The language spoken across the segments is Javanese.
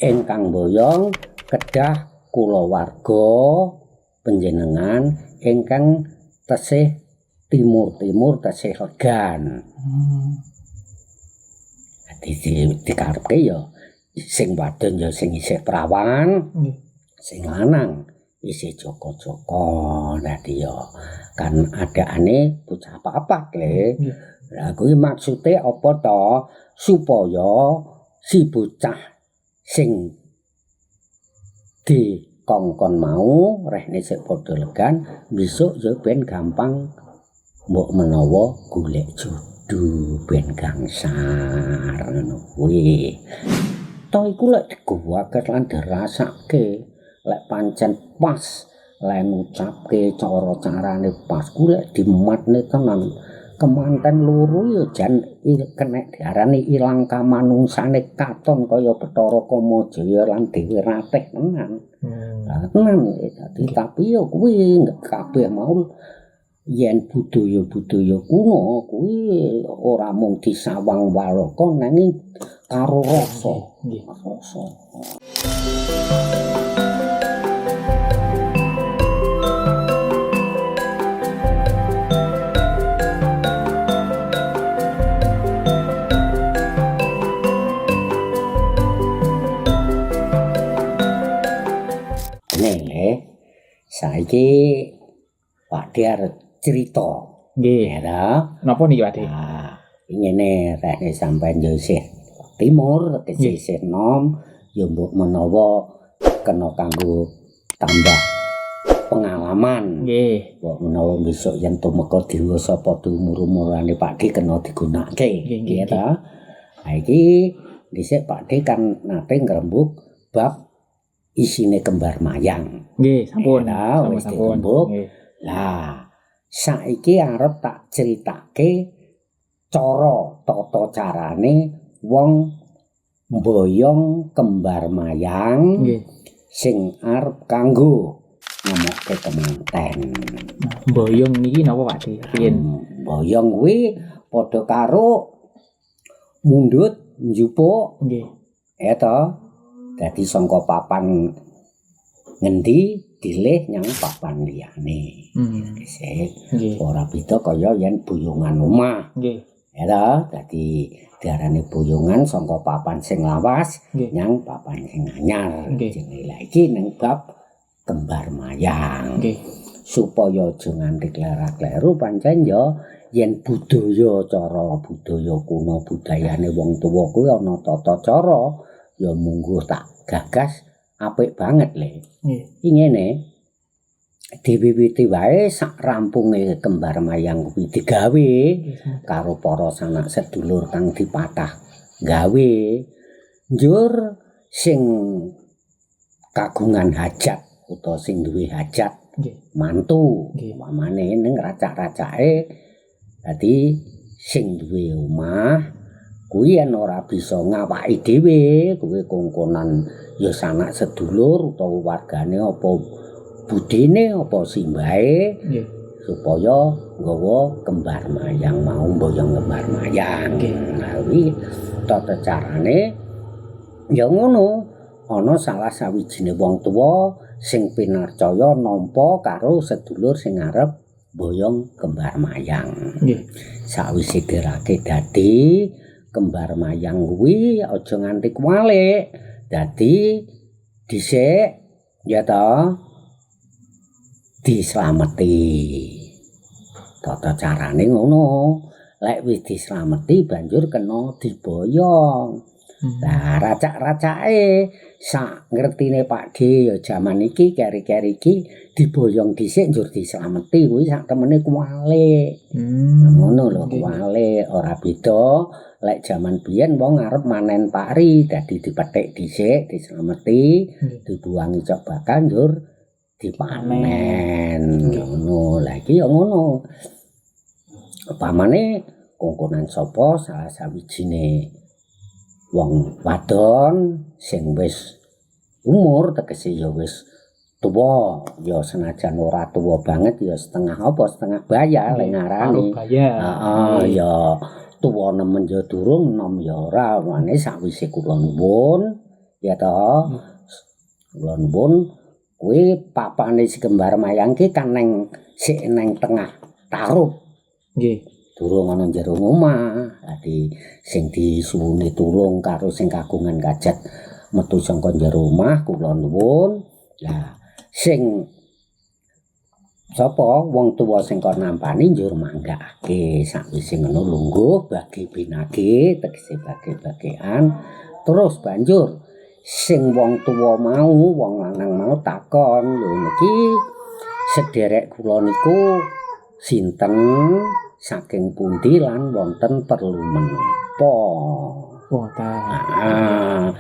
Ingkang boyong kedah kulawarga panjenengan ingkang tesih timur-timur tesih legan. Dadi dikarepke ya sing wadon ya sing isih prawan, sing lanang isih joko-joko. Dadi ya kan adaane bocah papat le. Lah kuwi maksude apa to? Supaya si bocah sing dikongkon mau rehne sik padha legan, besok ya ben gampang mbok menawa golek jodoh ben gangsar ngono kuwi. To iku lek digagas lan dirasake, lek pancen pas le ngucapke cara-carane pas ku lek dimatne tenan kemanten loro ya jan kenek diarani ilang kamanungsane katon kaya Bathara Kamajaya lan Dewi Ratih tenan. Lah tenan dadi tapi ya kuwi kabeh mau yen budaya-budaya kuno kuwi ora mung disawang waloka nanging karo rasa. Nggih. Rasa. Nih, saiki Pak De arep crita. Nggih. Ya ta? Napa niki Pak De? Nah, ngene rehne sampean yo isih timur, tegese isih nom, ya mbok menawa kena kanggo tambah pengalaman. Nggih. Mbok menawa besok yen tumeka dewasa padha umur-umurane Pak De kena digunakake. Nggih, Ya ta? Nah iki dhisik Pak De kan nate ngrembug bab isine kembar mayang. Nggih, sampun. Ya, Sampun, wis sampun. dirembug. Nggih. Lah, saiki arep tak critake cara tata carane wong mboyong kembar mayang Nggih. sing arep kanggo nemokke kemanten. Mboyong niki napa Pak De? Riyen. Mboyong kuwi padha karo mundhut njupuk. Nggih. Ya to. Dadi sangka papan ngendi dilih nyang papan liyane. Isih Nggih. ora beda kaya yen boyongan omah. Nggih. Ya to, dadi diarani boyongan sangka papan sing lawas Nggih. nyang papan sing anyar. Nggih. Jenenge lha iki ning bab kembar mayang. Nggih. Supaya aja nganti klerak-kleru pancen ya yen budaya cara budaya kuno budayane wong tuwa kuwi ana tata cara ya mungguh tak gagas apik banget le. Nggih. Iki ngene. Diwiwiti wae sak rampunge kembar mayang kuwi digawe karo para sanak sedulur kang dipatah gawe. Njur sing kagungan hajat utawa sing duwe hajat Nggih. mantu Nggih. umpamane ning racak-racake dadi sing duwe omah kuwi yen ora bisa ngawaki dhewe kuwi kongkonan ya sanak sedulur utawa wargane apa budine apa simbahe Nggih. supaya nggawa kembar mayang mau mboyong kembar mayang. Nggih. Nah kuwi tata carane ya ngono ana salah sawijine wong tuwa sing pinarcaya nampa karo sedulur sing arep mboyong kembar mayang. Nggih. Sawise dirake dadi kembar mayang kuwi aja nganti kuwalik. Dadi dhisik ya ta dislameti. Tata carane ngono. Lek wis dislameti banjur kena diboyong. Lah racak-racake sak ngertine Pak De ya jaman iki keri-keri iki diboyong dhisik njur dislameti kuwi sak temene kuwalik. Ngono lho kuwalik ora beda. Lek jaman biyen wong arep manen pari dadi dipetik dhisik dislameti dibuangi cok bakal njur dipanen. Ngono. Lah iki ya ngono. Upamane kongkonan sapa salah sawijine wong wadon sing wis umur tegese ya wis tuwa ya senajan ora tuwa banget ya setengah apa setengah baya lek ngarani. Heeh ya tuwa nemen ya durung nom ya ora mane sakwise kula nuwun Ya toh. Kula nuwun kuwi papane si kembar mayang ki kan neng sik neng tengah tarup. Nggih. Durung ana jero omah. Dadi sing disuwuni tulung karo sing kagungan kajat metu saka jero omah kula nuwun. Lah sing sapa wong tuwa sing kon nampani njur manggakake. Sakwise ngono lungguh bagi binage tegese bagi-bagian. Terus banjur sing wong tuwa mau, wong lanang mau takon, "Lho niki sederek kula niku sinten, saking pundi lan wonten perlu menapa?" Wonten. Ah,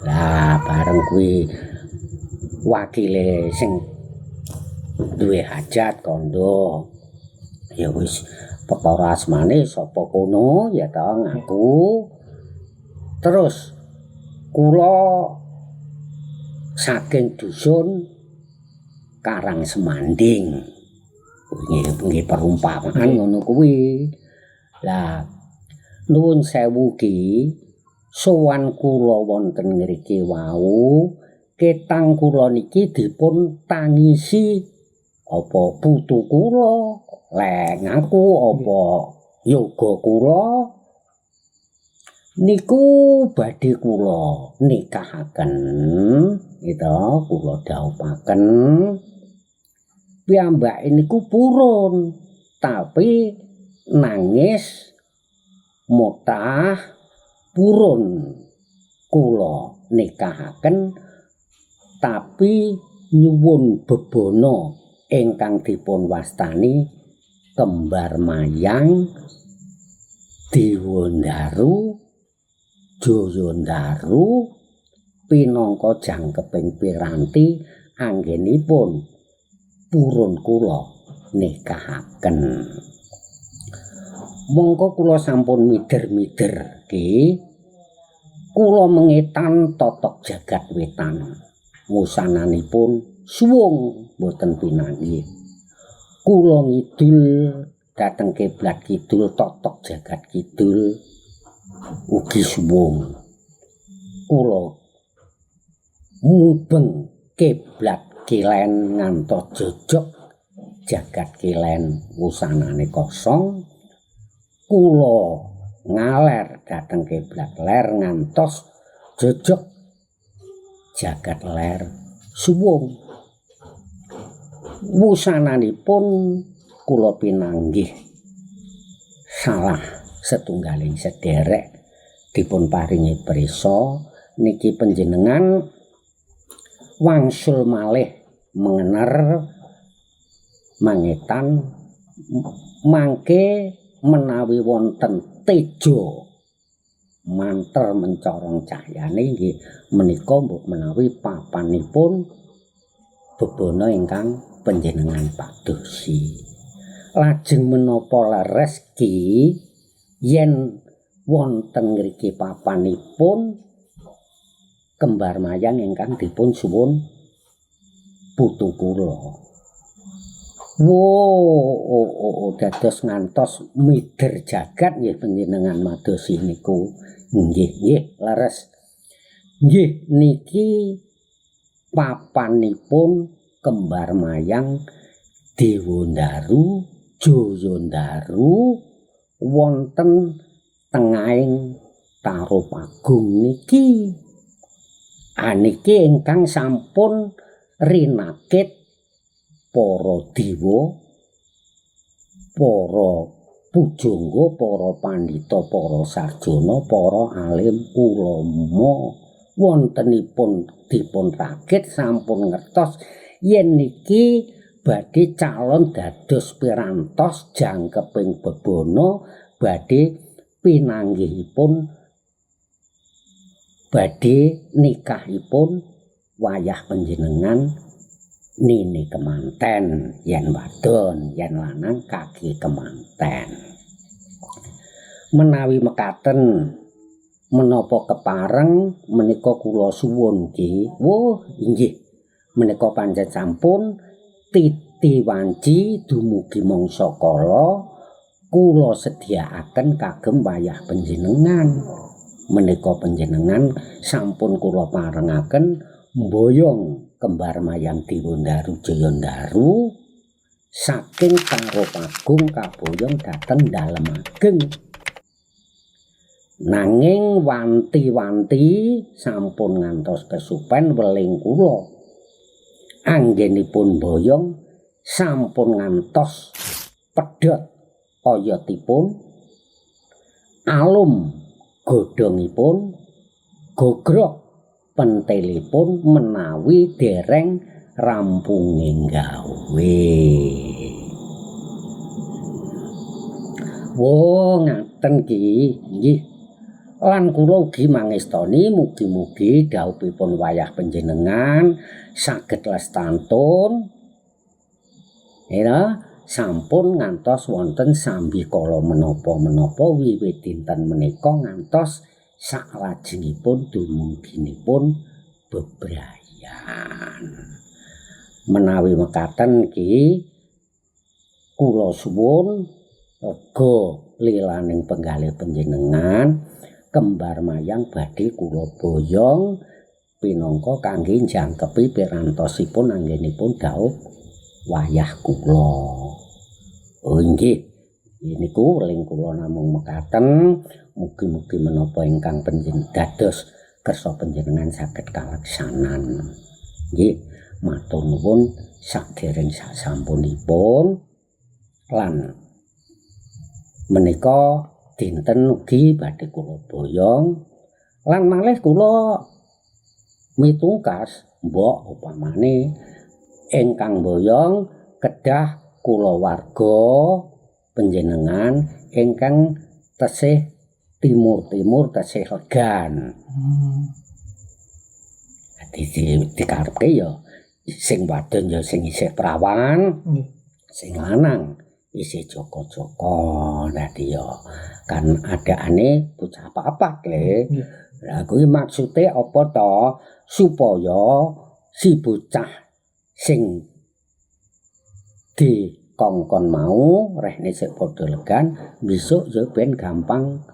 lah bareng kuwi wakile sing duwe hajat kandha, ya wis perkara asmane sapa kono ya ta ngaku. Terus kula saking dusun Karang Semanding. Nggih, nggih perumpamaan ngono kuwi. Lah nuwun sewu ki, sowan kula wonten ngriki wau, ketang kula niki dipun tangisi apa putu kula, lek ngaku apa yoga kula niku badhe kula nikahaken gitu, kula dhawuhaken piyambake niku purun tapi nangis motah purun kula nikahaken tapi nyuwun bebana ingkang dipun wastani kembar mayang Dewandaru Jayandaru pinangka jangkeping piranti anggenipun purun kula nikahaken. Mongko kula sampun mider-mider ki, kula mengetan totok jagat wetan. Wusananipun suwung boten pinanggih. Kula ngidul dhateng kiblat kidul totok jagat kidul ugi suwung. Kula mubeng kiblat kilen ngantos jojog jagat kilen wusanane kosong. Kula ngaler dhateng kiblat ler ngantos jojog jagat ler suwung. Wusananipun kula pinanggih salah setunggaling sederek dipun paringi prisa niki panjenengan wangsul malih mengener mangetan mangke menawi wonten teja manter mencorong cahyane nggih menika mbok menawi papanipun bebana ingkang panjenengan padosi. Lajeng menapa leres ki yen wonten ngriki papanipun kembar mayang ingkang dipun suwun putu kula. Wo oh, oh, oh, dados ngantos mider jagat nggih panjenengan madosi niku. Nggih, nggih, leres. Nggih niki papanipun kembar mayang Dewandaru Jayandaru wonten tengahing Tarup Agung niki. Aniki ingkang sampun rinakit para dewa, para pujangga, para pandhita, para sarjana, para alim ulama wontenipun dipun rakit sampun ngertos yen niki badhe calon dados pirantos jangkeping bebana badhe pinanggihipun badhe nikahipun wayah panjenengan nini kemanten yen wadon yen lanang kaki kemanten. Menawi mekaten menapa kepareng menika kula suwun ki. Wuh inggih menika pancen sampun titi wanci dumugi mangsa kala kula sediaaken kagem wayah panjenengan. Menika panjenengan sampun kula parengaken mboyong kembar mayang Dewandaru Jayandaru saking Tarup Agung kaboyong dhateng Dalem Ageng. Nanging wanti-wanti sampun ngantos kesupen weling kula. Anggenipun mboyong sampun ngantos pedhot oyotipun, alum godhongipun, gogrok pentelipun menawi dereng rampunge gawe. Wo ngaten ki, nggih. Lan kula ugi mangestoni mugi-mugi dhawuhipun wayah panjenengan saged lestantun. Ya, sampun ngantos wonten sambikala menapa-menapa wiwit dinten menika ngantos saklajengipun dumuginipun bebrayan. Menawi mekaten ki kula suwun lega lilaning penggalih panjenengan kembar mayang badhe kula boyong pinangka kangge njangkepi pirantosipun anggenipun dhaup wayah kula. Oh nggih, niku weling kula namung mekaten, mugi-mugi menapa ingkang panjenengan dados kersa panjenengan saged kaleksanan. Nggih, matur nuwun sadereng sasampunipun lan menika dinten ugi badhe kula boyong lan malih kula mitungkas mbok upamane ingkang boyong kedah kulawarga panjenengan ingkang tesih timur-timur tesih legan. Dadi dikarepke ya sing wadon ya sing isih prawan, sing lanang isih joko-joko. Dadi ya kan adaane bocah papat le. Lah kuwi maksude apa to? Supaya si bocah sing dikongkon mau rehne sik padha legan, besok ya ben gampang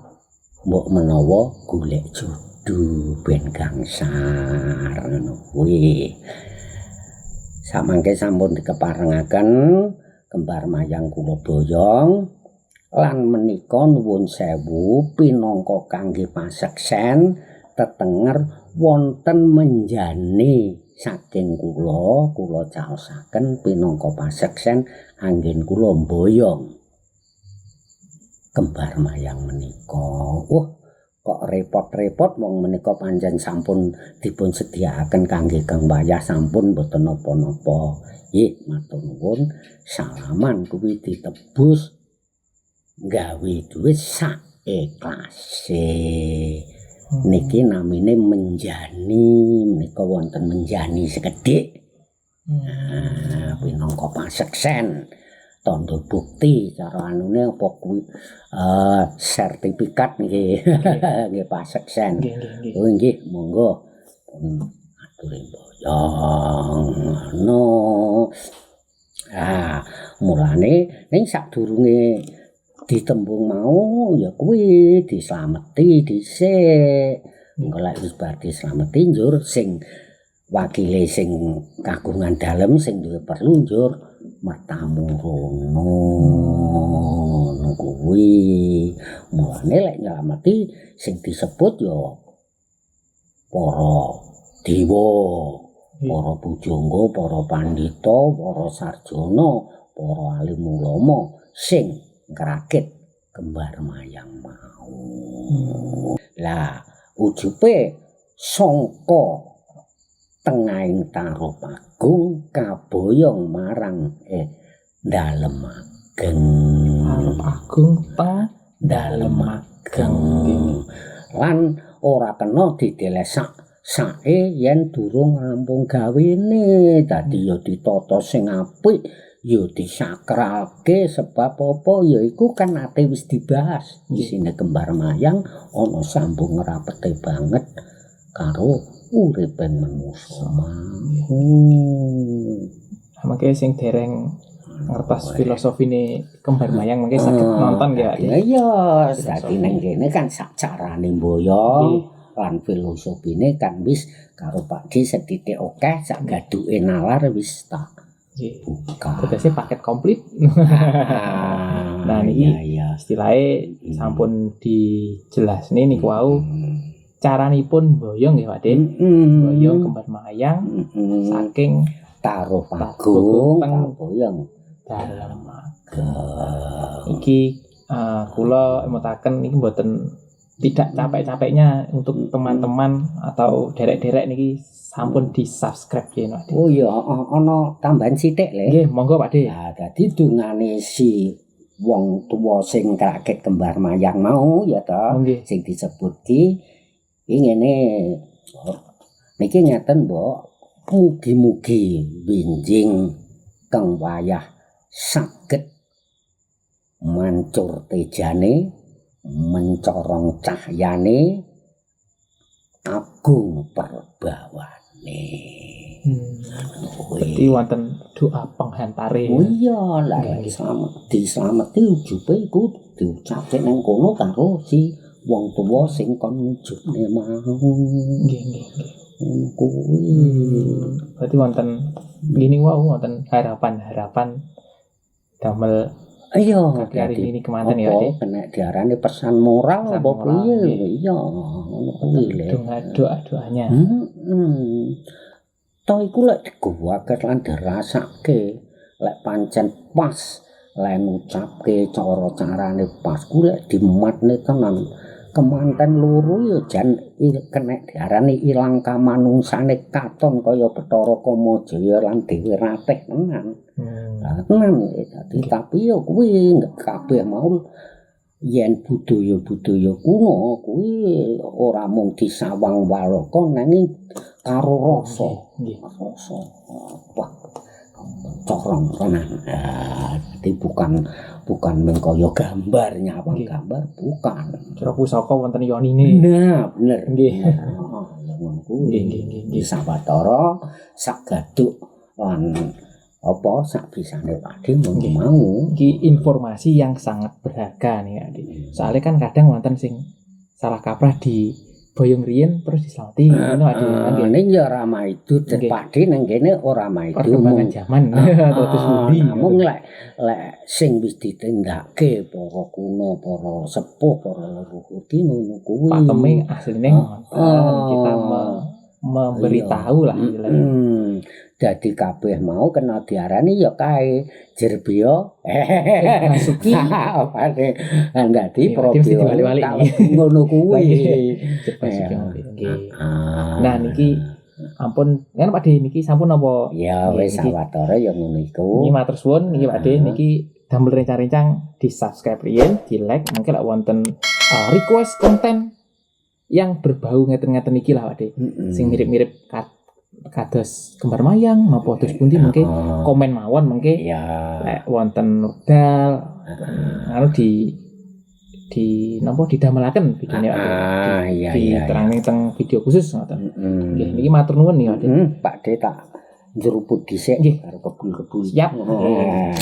mbok menawa golek jodoh ben gangsar ngono kuwi. Samangke sampun dikeparengaken kembar mayang kula boyong lan menika nuwun sewu pinangka kangge paseksen tetenger wonten menjane saking kula, kula caosaken pinangka paseksen anggen kula mboyong kembar mayang menika. Wah, kok repot-repot wong menika pancen sampun dipun sediakaken kangge Kang Wayah sampun mboten napa-napa. Nggih, matur nuwun. Salaman kuwi ditebus gawe dhuwit sak ikhlase. Niki namine menjani, menika wonten menjani sekedhik. Nah, pinangka paseksen tandha bukti cara anune apa kuwi sertifikat nggih. Nggih paseksen. Nggih, nggih, nggih. Oh nggih, monggo pun aturi mboyong ngono. Ah, mulane ning sadurunge ditembung mau ya kuwi dislameti dhisik. Engko lek wis bar dislameti njur sing wakile sing kagungan dalem sing duwe perlu njur mertamu rono. Ngono kuwi. Mulane lek nylameti sing disebut ya para dewa, para pujangga, para pandhita, para sarjana, para alim ulama sing ngrakit kembar mayang mau. Lah ujube sangka tengahing Tarup Agung kaboyong marang Dalem Ageng. Tarup Agung teng Dalem Ageng. Lan ora kena didelesak sae yen durung rampung gawene. Dadi ya ditata sing apik, ya disakralke sebab apa ya iku kan ate wis dibahas. Isine kembar mayang ana sambung rapete banget karo uripe manusa mau. Mangke sing dereng Ngertos filosofine kembar mayang mungkin saged nonton nggih, Pak De. Iya, dadi nang kene kan sak carane mboyong lan filosofine kan wis karo Pak D sethithik akeh sak gaduke nalar wis tak buka. Tegese paket komplit. Nah, niki iya. Istilahnya sampun dijelasne niku wau caranipun boyong nggih, Pak De. Boyong kembar mayang saking Taruh Pagung pagung teng boyong dalem. Iki kula emutaken niki mboten tidak capek-capeknya untuk teman-teman atau derek-derek niki sampun di subscribe ya, Pak De. Oh iya, ana tambahan sithik le. Nggih, monggo, Pak De. Nah, dadi dungane si wong tuwa sing kaget kembar mayang mau ya toh, sing disebut ki iki ngene. Niki ngeten, Mbok. Mugi-mugi winjing kang wayah saged mancur tejane, mencorong cahyane, agung perbawane. Berarti wonten doa penghantare. Oh iya lah, slamet dislameti ujube iku diucapke nang kono karo si wong tuwa sing kon ngujubne mau. Nggih, nggih, nggih. Ngono kuwi. Berarti wonten gini wau wonten harapan-harapan damel kaki hari Dadi ini kemanten ya, apa Pak. Kena diarani pesan moral Pesan apa moral, piye? Nggih. Iya, ngono kuwi le. Doa doa-doanya. Toh iku lek diguwake lan dirasake, lek pancen pas lek ngucapke cara-carane pas ku lek dimatne tenan kemanten loro ya jan kena diarani ilang kamanungsane, katon kaya Bathara Kamajaya lan Dewi Ratih tenan. Lah tenan dadi, tapi ya kuwi kabeh mau yen budaya-budaya kuno kuwi ora mung disawang waloka nanging karo rasa. Rasa wah mencorong tenan. Nah, jadi bukan bukan mung kaya gambar nyawang gambar bukan. Cara pusaka wonten yonine. Nah, bener. Heeh, ya ngono kuwi. Nggih, nggih, nggih, nggih. Sawetara sak gaduk lan apa sak bisane Pak De mung mau. Iki informasi yang sangat berharga nih, Adi. Soalnya kan kadang wonten sing salah kaprah di boyong riyen terus dislameti ngono, Adi. Kan nggih. Ning ya ora maidu Pak De nang kene ora maidu Perkembangan mung zaman terus pundi. Namung lek lek sing wis ditindakake para kuno, para sepuh, para leluhur ki ngono kuwi. Pakeme asline ngoten. Kita memberitahu lah istilahnya. Dadi kabeh mau kena diarani ya kae Jerbio Basuki. Apane dadi Iya, berarti mesti probio diwalik-walik iki. ngono kuwi. Basuki. Nggih. Ah. Nah, niki ampun kan, Pak De, niki sampun apa? Ya wis, sawetara ya ngono iku. Niki matur suwun niki, Pak De, niki damel rencang-rencang di subscribe riyen, di like, mungkin lek wonten request konten yang berbau ngeten-ngeten iki lah, Pak De. Sing mirip-mirip kados kembar mayang napa dos pundi mungkin komen mawon mungkin lek wonten wekdal anu di napa didamelaken videone, Pak De. Ah, iya iya. Diterangne teng video khusus ngoten. Nggih, niki matur nuwun nih, Pak De. Pak De tak njruput dhisik Nggih. karo kebul-kebul. Siap. Ah.